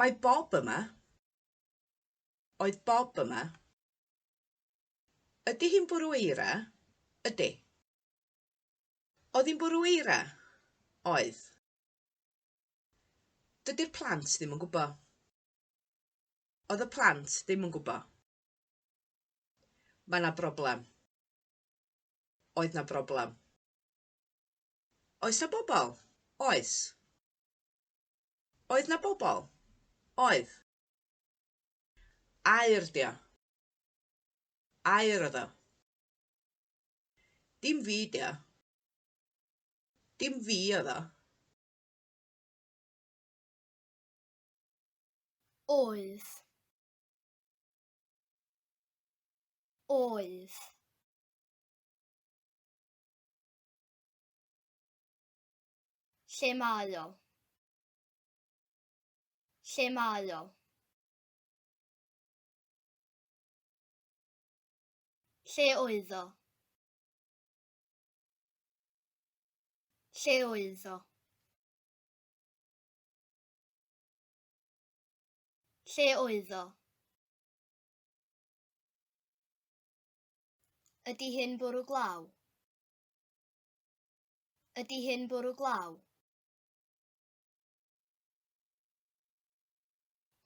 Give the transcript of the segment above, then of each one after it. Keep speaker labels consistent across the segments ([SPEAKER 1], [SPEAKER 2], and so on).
[SPEAKER 1] Mae Bob yma. Oedd Bob yma. Ydy hi'n bwrw eira? Ydy. Oedd hi'n bwrw eira? Oedd. Dydy'r plant ddim yn gwybod. Oedd y plant ddim yn gwybod. Mae 'na broblem. Oedd 'na broblem. Oes 'na bobl? Oes. Oedd 'na bobl? Oedd. Aur 'di o. Aur oedd o. Dim fi 'di o. Dim fi oedd o.
[SPEAKER 2] Oedd. Oedd. Lle mae o? Lle mae o? Lle oedd o? Lle oedd o? Lle oedd o? Ydy hyn bwrw glaw? Ydy hyn bwrw glaw?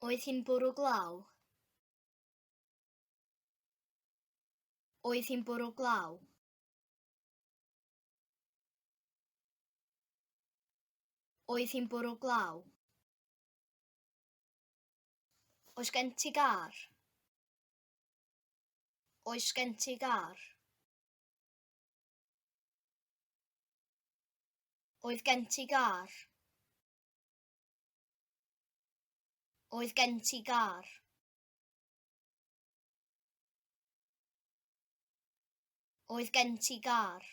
[SPEAKER 2] Oedd hi'n bwrw glaw? Oedd hi'n bwrw glaw? Oedd hi'n bwrw glaw? Oes gen ti gar? Oes gen ti gar? Oedd gen ti gar? Oedd gen ti gar? Oedd gen ti gar?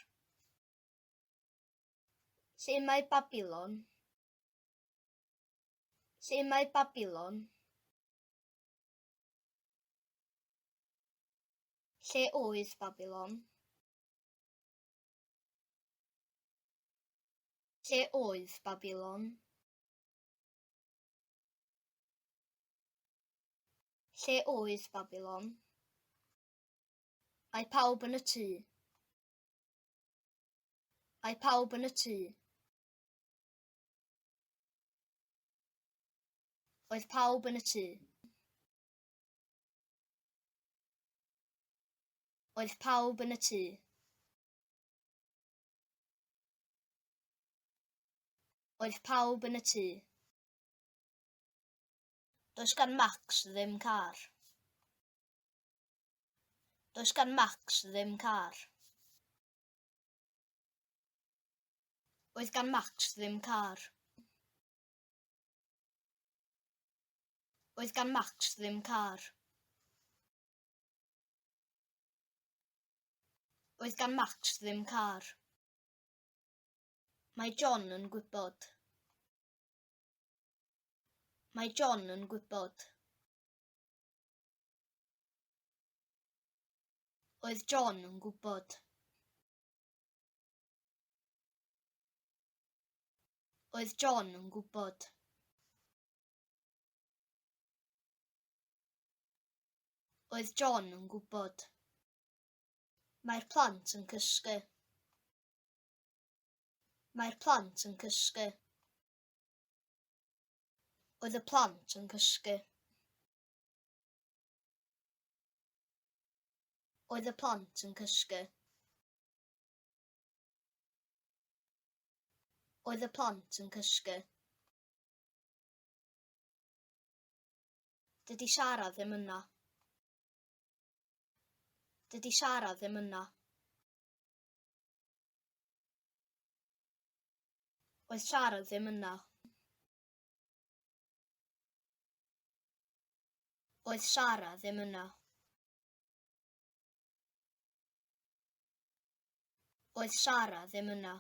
[SPEAKER 2] Lle mae Babilon? Lle mae Babilon? Lle oedd Babilon? Lle oedd Babilon? Lle oedd Babilon? Mae pawb yn y tŷ. Mae pawb yn y tŷ. Oedd pawb yn y tŷ. Oedd pawb yn y tŷ. Oedd pawb yn y tŷ. Does gan Max ddim car. Does gan Max ddim car. Oedd gan Max ddim car. Oedd gan Max ddim car. Oedd gan Max ddim car. Mae John yn gwybod. Mae John yn gwybod. Oedd John yn gwybod. Oedd John yn gwybod. Oedd John yn gwybod. Mae'r plant yn cysgu. Mae'r plant yn cysgu. Oedd y plant yn cysgu. Oedd y plant yn cysgu. Oedd y plant yn cysgu. Dydy Sara ddim yna. Dydy Sara ddim yna. Oedd Sara ddim yna. Oedd Sara ddim yna. Oedd Sara ddim yna.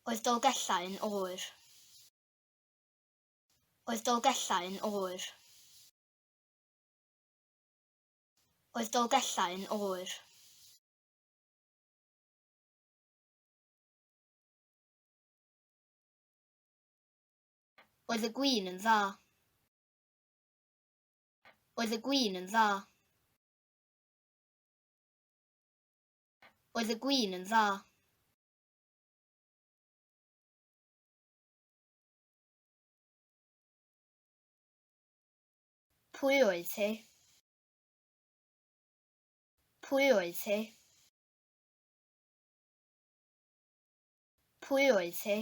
[SPEAKER 2] Oedd Dolgellau yn oer. Oedd Dolgellau yn oer. Oedd Dolgellau yn oer. Oedd y gwin yn dda. Oedd y gwin yn dda. Oedd y gwin yn dda. Pwy oedd hi? Pwy oedd hi? Pwy oedd hi?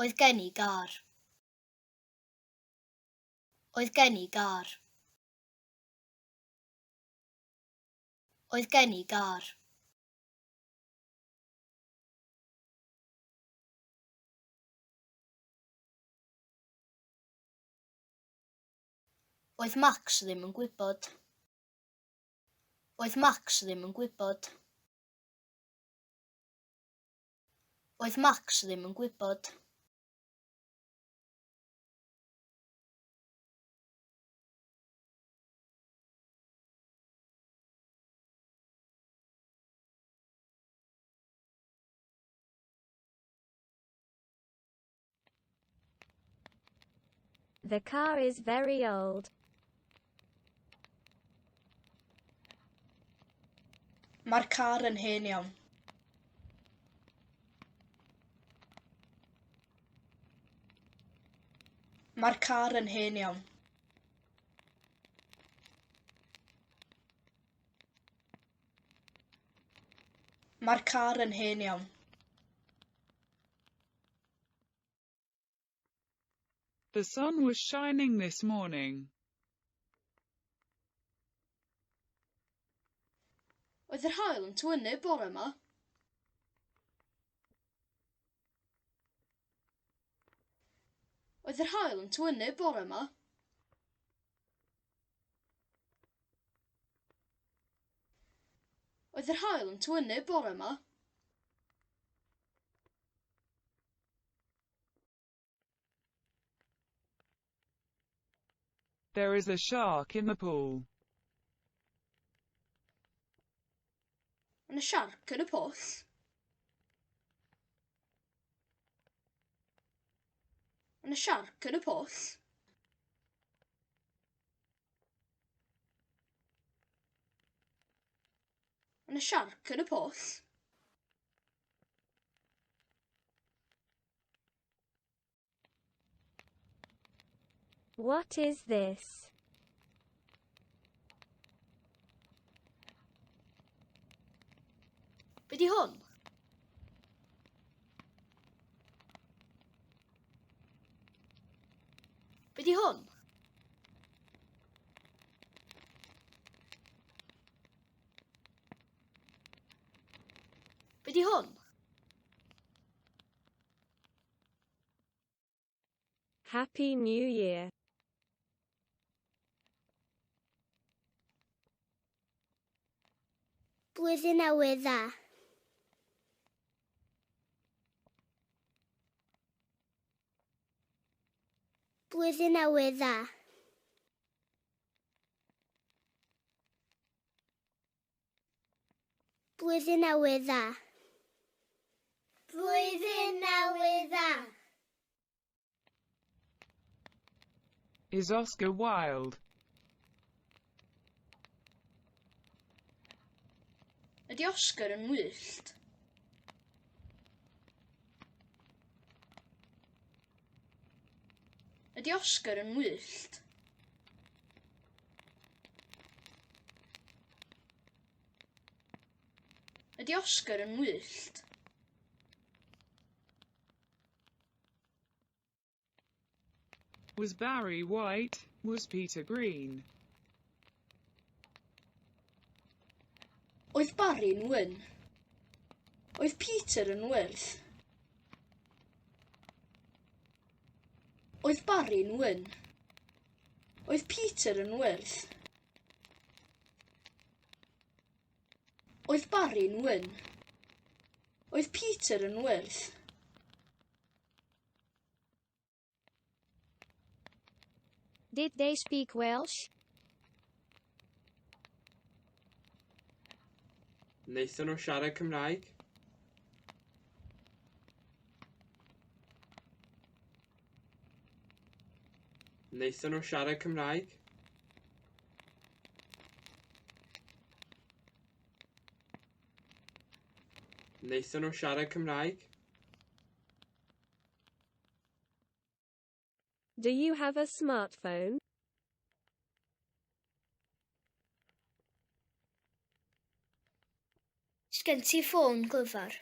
[SPEAKER 2] Oedd gen i gar. Oedd gen i gar. Oedd gen i gar. Oedd Max ddim yn gwybod. Oedd Max ddim yn gwybod. Oedd Max ddim yn gwybod.
[SPEAKER 3] The car is very old.
[SPEAKER 4] Mae'r car yn hen iawn. Mae'r car yn hen iawn. Mae'r car yn hen iawn.
[SPEAKER 5] The sun was shining this morning.
[SPEAKER 4] Oedd yr haul yn tywynnu bore yma? Oedd yr haul yn tywynnu bore yma? Oedd yr haul yn tywynnu bore yma?
[SPEAKER 5] There is a shark in the pool.
[SPEAKER 4] Mae 'na siarc yn y pwll. Mae 'na siarc yn y pwll. Mae 'na siarc yn y pwll.
[SPEAKER 3] What is this?
[SPEAKER 4] Be di hwn? Be di hwn? Be di hwn?
[SPEAKER 3] Happy New Year.
[SPEAKER 6] Blwyddyn Newydd Dda. Blwyddyn Newydd Dda. Blwyddyn Newydd Dda. Blwyddyn Newydd Dda.
[SPEAKER 5] Is Oscar Wilde?
[SPEAKER 4] Ydy Oscar yn wyllt? Ydy Oscar yn wyllt? Ydy Oscar yn wyllt?
[SPEAKER 5] Was Barry white? Was Peter green?
[SPEAKER 4] Oedd Barry'n wyn? Oedd Peter yn wyrdd? Oedd Barry'n wyn? Oedd Peter yn wyrdd. Oedd Barry'n wyn. Oedd Peter yn wyrdd.
[SPEAKER 3] Did they speak Welsh?
[SPEAKER 7] Wnaethon nhw siarad Cymraeg? Wnaethon nhw siarad Cymraeg? Wnaethon nhw siarad Cymraeg?
[SPEAKER 3] Do you have a smartphone?
[SPEAKER 6] Sgen ti ffôn glyfar?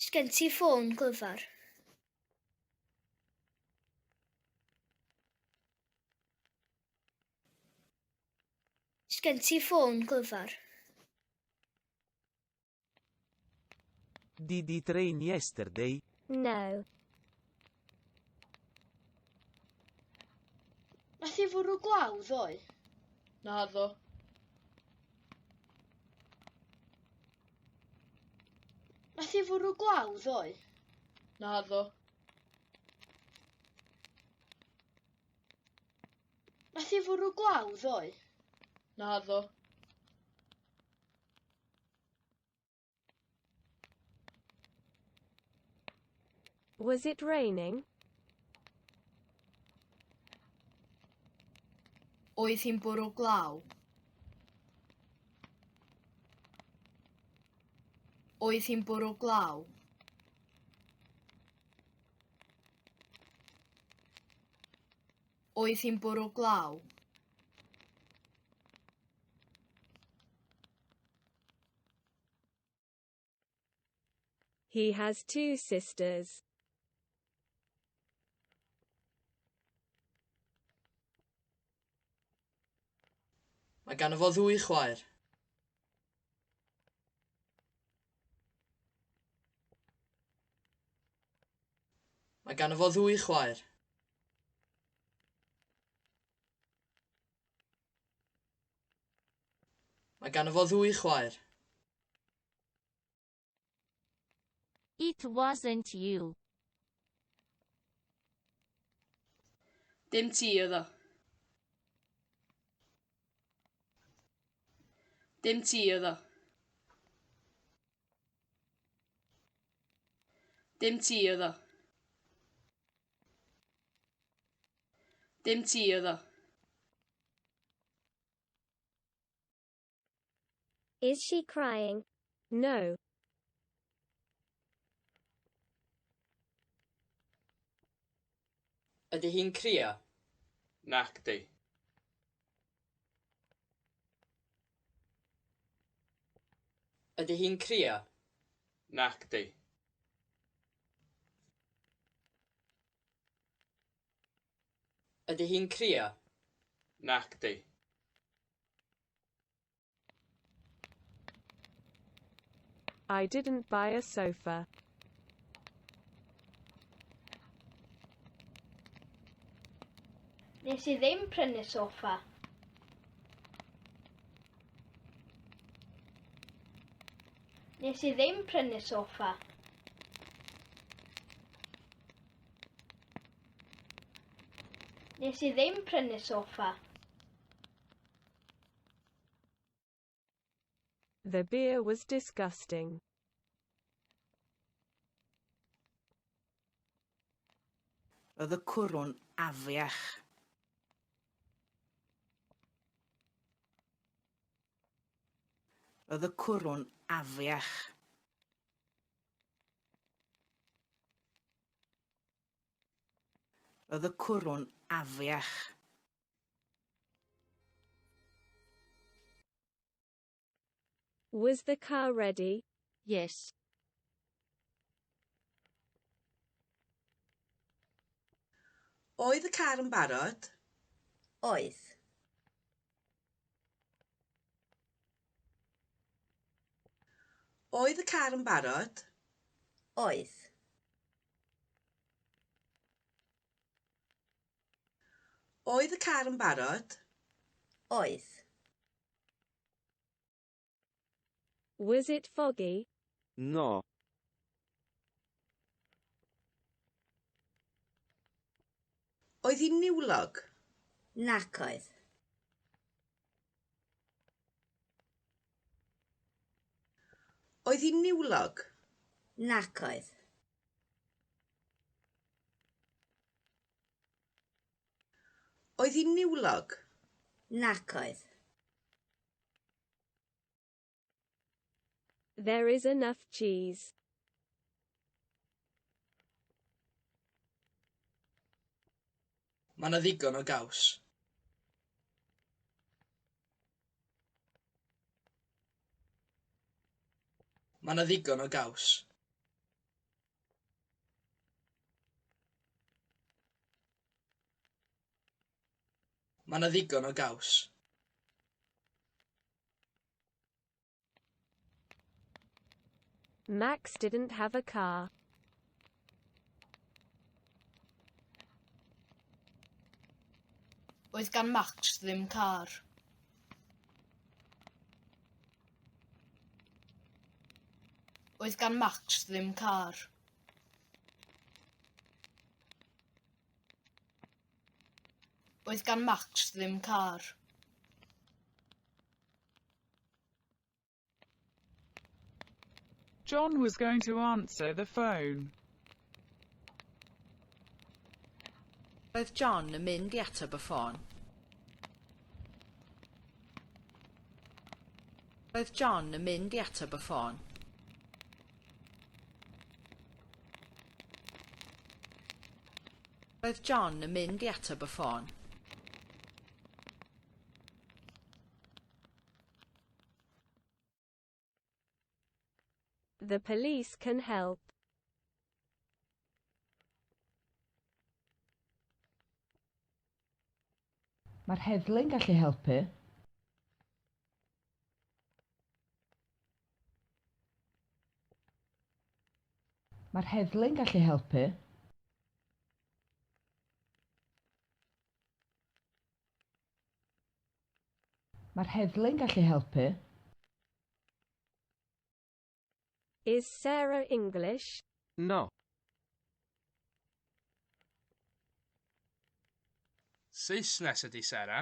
[SPEAKER 6] Sgen ti ffôn glyfar? Sgen ti ffôn glyfar?
[SPEAKER 8] Did it rain yesterday?
[SPEAKER 3] No.
[SPEAKER 4] Nath hi fwrw glaw ddoe? Naddo. Nath hi fwrw glaw ddoe? Naddo. Nath hi fwrw glaw ddoe? Naddo.
[SPEAKER 3] Was it raining?
[SPEAKER 2] Oedd hi'n bwrw glaw? Oedd hi'n bwrw glaw? Oedd hi'n bwrw glaw?
[SPEAKER 3] He has two sisters.
[SPEAKER 9] Mae ganddo fo ddwy chwaer. Mae ganddo fo ddwy chwaer. Mae ganddo fo ddwy chwaer.
[SPEAKER 10] It wasn't you.
[SPEAKER 4] Dim ti oedd o. Dim ti oedd o. Dim ti oedd o. Dim ti oedd o.
[SPEAKER 3] Is she crying? No.
[SPEAKER 9] Ydy hi'n crio?
[SPEAKER 7] Nacdi.
[SPEAKER 9] Ydy hi'n crio?
[SPEAKER 7] Nacdi.
[SPEAKER 9] Ydy hi'n crio?
[SPEAKER 7] Nacdi.
[SPEAKER 5] I didn't buy a sofa.
[SPEAKER 6] Nes i ddim prynu soffa. Nes i ddim prynu soffa. Nes i ddim prynu soffa.
[SPEAKER 5] The beer was disgusting.
[SPEAKER 1] Oedd y cwrw'n afiach. Oedd y cwrw'n afiach. Oedd y cwrw'n afiach.
[SPEAKER 3] Was the car ready?
[SPEAKER 10] Yes.
[SPEAKER 1] Oedd y car yn barod?
[SPEAKER 2] Oedd.
[SPEAKER 1] Oedd y car yn barod?
[SPEAKER 2] Oedd.
[SPEAKER 1] Oedd y car yn barod?
[SPEAKER 2] Oedd.
[SPEAKER 3] Was it foggy?
[SPEAKER 8] No.
[SPEAKER 1] Oedd hi'n niwlog?
[SPEAKER 2] Nac oedd.
[SPEAKER 1] Oedd hi'n niwlog?
[SPEAKER 2] Nac oedd.
[SPEAKER 1] Oedd hi'n niwlog?
[SPEAKER 2] Nac oedd.
[SPEAKER 3] There is enough cheese.
[SPEAKER 9] Mae 'na ddigon o gaws. Mae 'na ddigon o gaws. Mae 'na ddigon o gaws.
[SPEAKER 3] Max didn't have a car.
[SPEAKER 4] Oedd gan Max ddim car. Oedd gan Max ddim car. Oedd gan Max ddim car.
[SPEAKER 5] John was going to answer the phone.
[SPEAKER 11] Roedd John yn mynd i ateb y ffôn. Roedd John yn mynd i ateb y ffôn. Roedd John yn mynd i ateb y ffôn.
[SPEAKER 3] The police can help.
[SPEAKER 1] Mae'r heddlu'n gallu helpu. Mae'r heddlu'n gallu helpu. Mae'r heddlu'n gallu helpu.
[SPEAKER 3] Is Sarah English?
[SPEAKER 8] No.
[SPEAKER 7] Saesnes ydy Sara.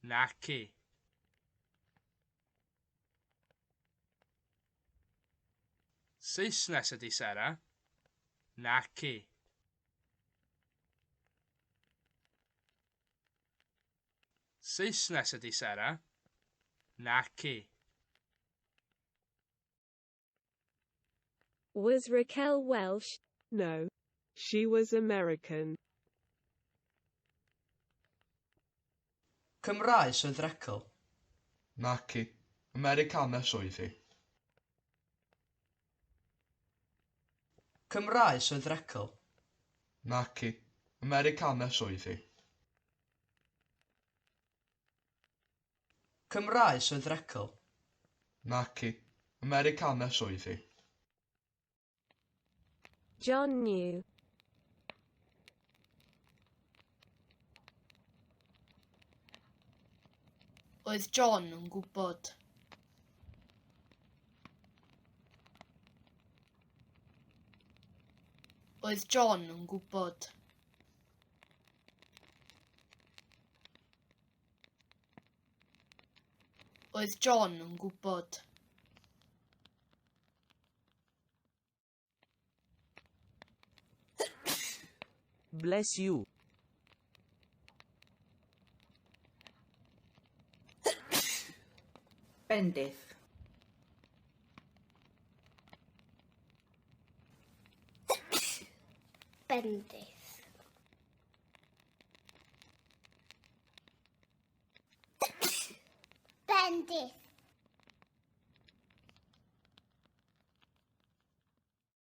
[SPEAKER 7] Naci. Saesnes ydy Sara. Naci. Saesnes ydy Sara. Naci.
[SPEAKER 3] Was Raquel Welsh?
[SPEAKER 5] No. She was American.
[SPEAKER 9] Cymraes oedd Raquel.
[SPEAKER 12] Naci. Americanes oedd hi.
[SPEAKER 9] Cymraes oedd Raquel.
[SPEAKER 12] Naci. Americanes oedd hi.
[SPEAKER 9] Cymraes oedd Raquel.
[SPEAKER 12] Naci. Americanes oedd hi.
[SPEAKER 3] John knew.
[SPEAKER 4] Oedd John yn gwybod. Oedd John yn gwybod. Oedd John yn gwybod.
[SPEAKER 8] Bless you.
[SPEAKER 11] Bendith.
[SPEAKER 6] Bendith. Bendith.